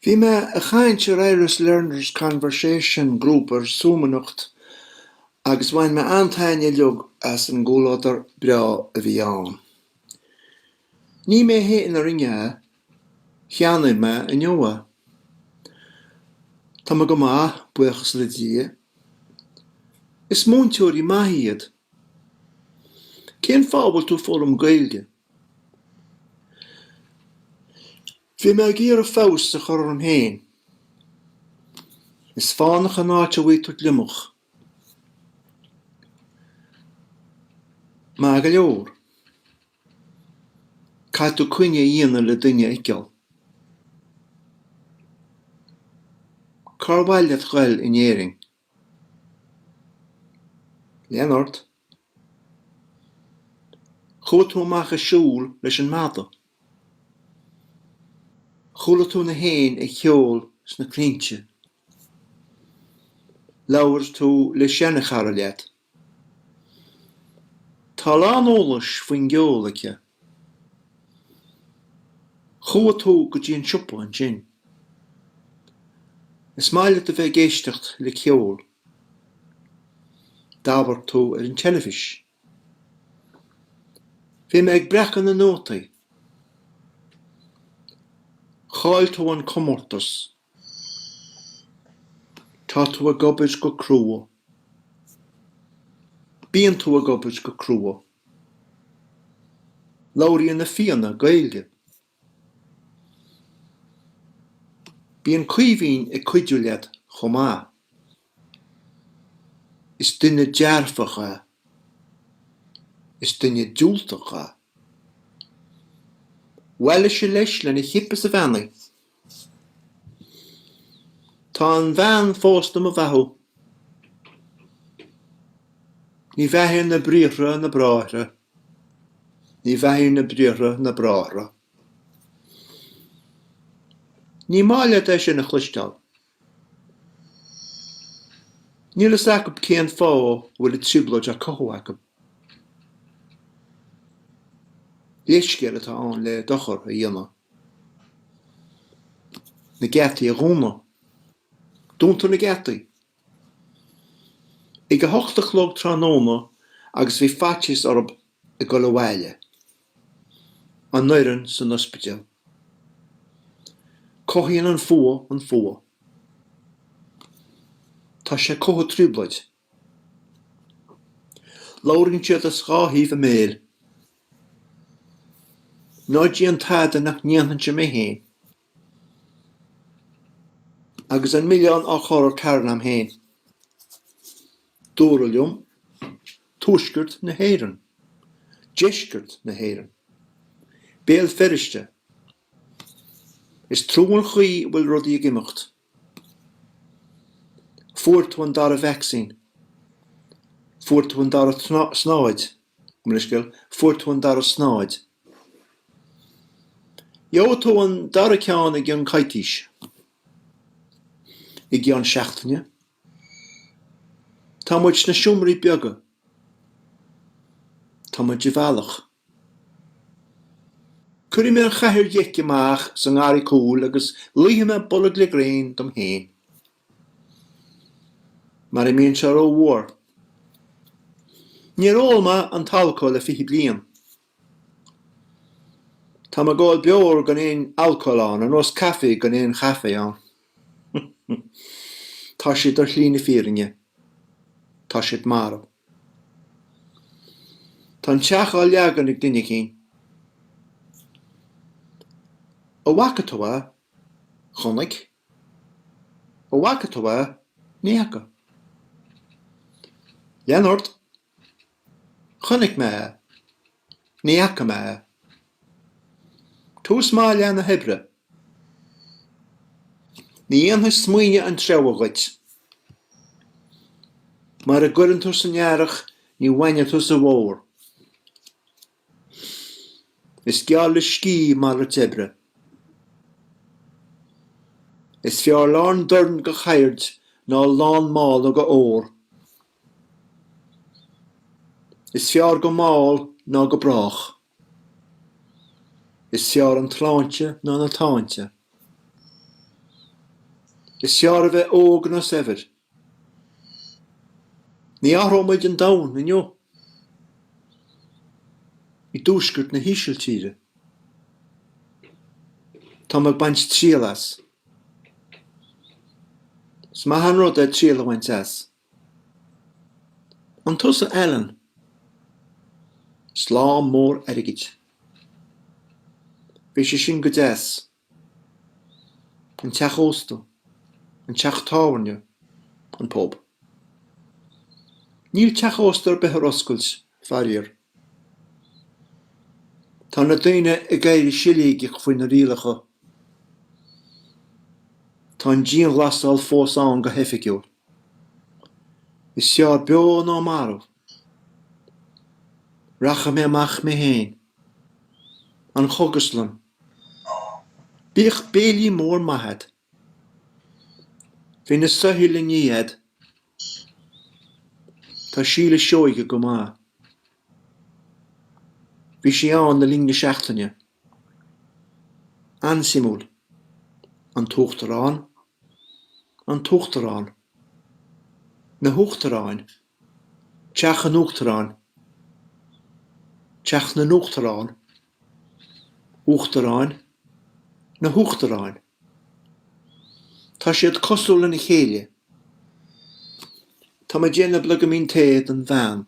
Bhí mé ag caint ar Irish Learners Conversation grúpa ar Zoom anocht agus bhain mé an-taitneamh uilig as an gcomhluadar breá a bhí ann. Ní mé féin a rinne é, cheannaigh mé inniu é. Tá mé go maith, buíochas le Dia. Is múinteoirí maithe iad. Cén fáth a bhfuil tú ag foghlaim Gaeilge? Bhí mé ag iarraidh feabhas a chur orm féin. Is fánach an áit a bhfaighidh tú gliomach. Maith go leor. Caithfidh tú coinne a dhéanamh le duine a fheiceáil. Cár mhaith leat dul in Éirinn? Lean ort. Chuaigh tú amach ag siúl leis an madadh. Chuala tú na héin ag ceol sna claimhte. Labhair tú le seanchara leat. Tá a lán eolais faoin gceol aici. Chuaigh tú go dtí an siopa ansin. Is maith leat a bheith ag éisteacht le ceol. D'amharc tú ar an teilifís. Bhí mé ag breacadh na nótaí. Chaill tú an comórtas. Tá tú ag obair go crua. Bíonn tú ag obair go crua. Labhraíonn na Fianna Gaeilge. Bíonn Caoimhín ag cuidiú leat chomh maith. Is duine dearfach é. Is duine diúltach é. Bhailigh sé leis lena chip is a bheannaigh. Tá an bhean fós do mo bheathú. Ní bheathaíonn na briathra na bráithre. Ní bheathaíonn na briathra na bráithre. Ní maith leat é sin a chloisteáil. Níl fhios acu cén fáth a bhfuil an trioblóid á cothú acu. Leithscéal atá ann le dochar a dhéanamh. Na geataí a dhúnadh. Dúntar na geataí. Ag a hocht a chlog tráthnóna agus bhí faitíos orthu ag dul abhaile. An fhoireann san ospidéal. Cothaíonn an fuath an fuath. Tá sé ag cothú trioblóid. Labhraíonn siad as dhá thaobh a mbéil. Ná déan tada nach ndéanfainnse mé féin. Agus an milleán á chur ar cara liom féin. Dúradh liom, Tuaisceart na hÉireann. Deisceart na hÉireann. Béal Feirste. Is trua an chaoi a bhfuil rudaí ag imeacht. Fuair tú an dara vacsaín. Fuair tú an dara snáid. Mo leithscéal, fuair tú an dara snáid. Gheobhaidh tú an dara ceann i gcionn coicís. I gceann seachtaine. Tá muid sna seomraí beaga. Tá muid i bhfalach. Cuirfidh mé an chathaoir dheic amach sa ngarraí cúil agus luífidh mé bolg le gréin dom féin. Mara mbíonn sé rófhuar. Níor ól mé an t-alcól le 20 bliain. Tá mé ag ól beoir gan aon alcól ann, ar nós caife gan aon chaife ann. Tá siad ar shlí na fírinne. Tá siad marbh. Tá an teach á leagan ag duine eicínt. An bhfaca tú é? Chonaic. An bhfaca tú é? Ní fhaca. Lean ort. Chonaic mé é. Ní fhaca mé é. Tús maith leath na hoibre. Ní dhéanfaidh smaoineamh an treabhadh dhuit. Mara gcuireann tú san earrach ní bhaineann tú sa bhfómhar. Is geall le scíth malairt oibre. Is fearr lán doirn de chaird ná lán mála de ór. Is fearr go mall ná go brách. Is fearr an tsláinte ná na táinte. Is fearr a bheith óg ná saibhir. Ní athróidh muid an domhan inniu. I dtuaisceart na hÍsiltíre. Tá mé ag baint triail as. Is maith an rud é triail a bhaint as. An tusa Alan? Slám mór airgid. Bhí sé sin go deas. An teach ósta. An teach tábhairne. An pub. Níl teach ósta ar bith ar oscailt, faraor. Tá na daoine ag éirí siléigeach faoi na rialacha. Tá an dianghlasáil fós ann go hoifigiúil. Is fearr beo ná marbh. Rachaidh mé amach mé féin. An chógaslann. Bíodh béilí mór maith agat. Bhí na soithí le ní agat. Tá Síle Seoige go maith. Bhí sí ann le linn na seachtaine. An-suimiúil. An tUachtarán. An tUachtarán. Na hUachtaráin. Teach an Uachtaráin. Teach na nUachtarán. Uachtaráin. Na hUachtaráin. Tá siad cosúil lena chéile. Tá mé ag déanamh bliogaimín tae don bhean.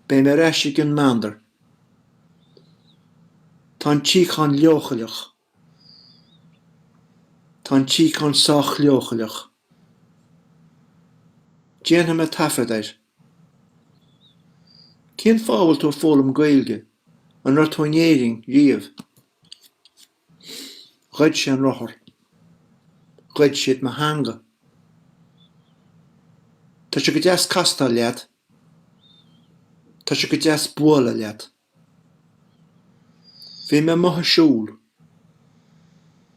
Beidh mé ar ais i gcionn meandair. Tá an tsíocháin leochaileach. Tá an tsíocháin sách leochaileach. Déanfaidh mé taifead air. Cén fáth a bhfuil tú ag foghlaim Gaeilge? An raibh tú in Éirinn riamh? Ghoid sé an rothar. Ghoid siad mo theanga. Tá sé go deas castáil leat. Tá sé go deas bualadh leat. Bhí mé amuigh ag siúl.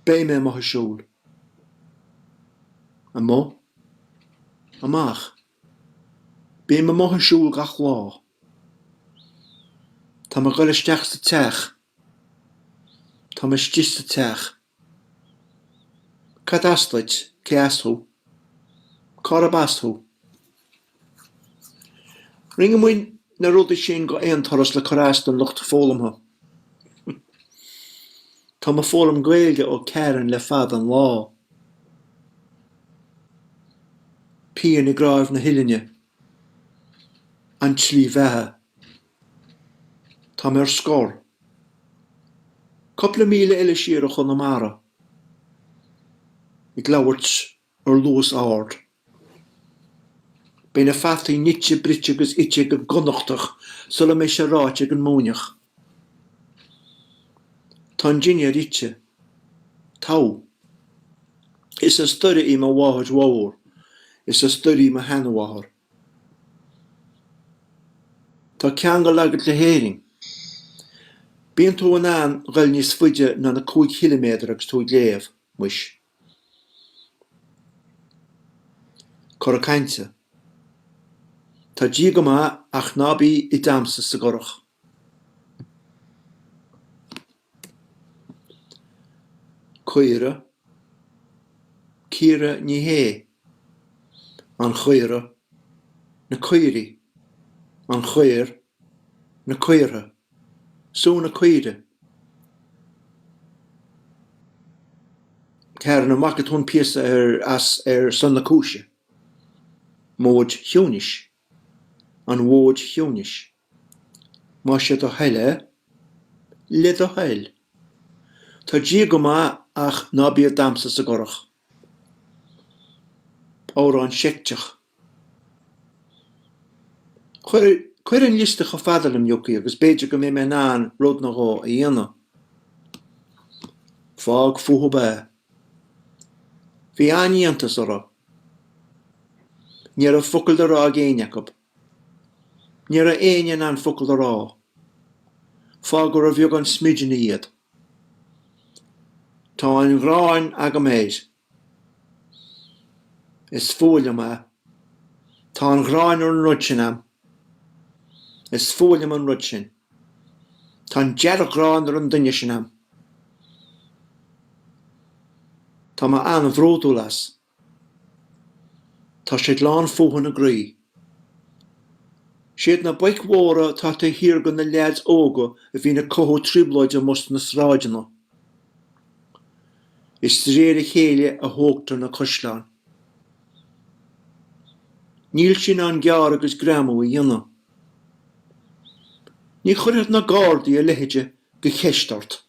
Beidh mé amuigh ag siúl. Amuigh. Amach. Bím amuigh ag siúl gach lá. Tá mé ag dul isteach sa teach. Tá mé istigh sa teach. Cad as duit? Cé as thú? Cárb as thú? Rinne muid na rudaí sin go aon turas le cur as don lucht foghlamtha. Tá mé ag foghlaim Gaeilge ó Karen le fada an lá. Pian i gcnáimh na huillinne. An tslí bheatha. Tá mé ar scor. Cúpla míle eile siar ó Chonamara. Ag labhairt ar luas ard. Beidh na fataí nite, bruite agus ite ag an gConnachtach sula mbeidh sé ráite ag an Muimhneach. Tá an dinnéar ite. Togha. Is as Doire í mo mháthair mhór. Is as Doire í mo sheanmháthair. Tá ceangal agat le hÉirinn. Bíonn tú in ann dhul níos faide ná na 5 chiliméadar agus tú ag léamh, muis. Cora cainte. Tá Dia go maith ach ná bí ag damhsa sa gcurach. Caora, Ciara Ní É, An Chaora, Na Caoirigh, An Chaor, Na Caortha, Sú na Caoire. Karen, an bhfaca tú an píosa ar as Ar Son na Cúise? Móid chiúnais. An mhóid chiúnais. Más é do thoil é, le do thoil. Tá Dia go maith ach ná bí ag damhsa sa gcurach. Amhrán seicteach. Cuir an liosta chomh fada liom, Yuki, agus b'fhéidir go mbeidh mé in ann rud nó dhó a dhéanamh. Fág fúthu é. Bhí an-iontas orthu. Ní raibh focal le rá ag éinne acu. Ní raibh éinne in ann focal a rá. Fágadh ar bheagán smididh iad. Tá an ghráin agam air. Is fuath liom é. Tá an ghráin ar an rud sin a'm. Is fuath liom an rud sin. Tá an dearg-ghráin ar an duine sin a'm. Tá mé an-bhródúil as. Tá siad lán fuatha ina gcroí. Siad na boic mhóra atá taobh thiar de na leaids óga a bhíonn ag cothú trioblóide amuigh sna sráideanna. Is de réir a chéile a thógtar na caisleáin. Níl sí in ann gearradh agus greamú a dhéanamh. Ní chuirfeadh na Gardaí a leithide de cheist ort.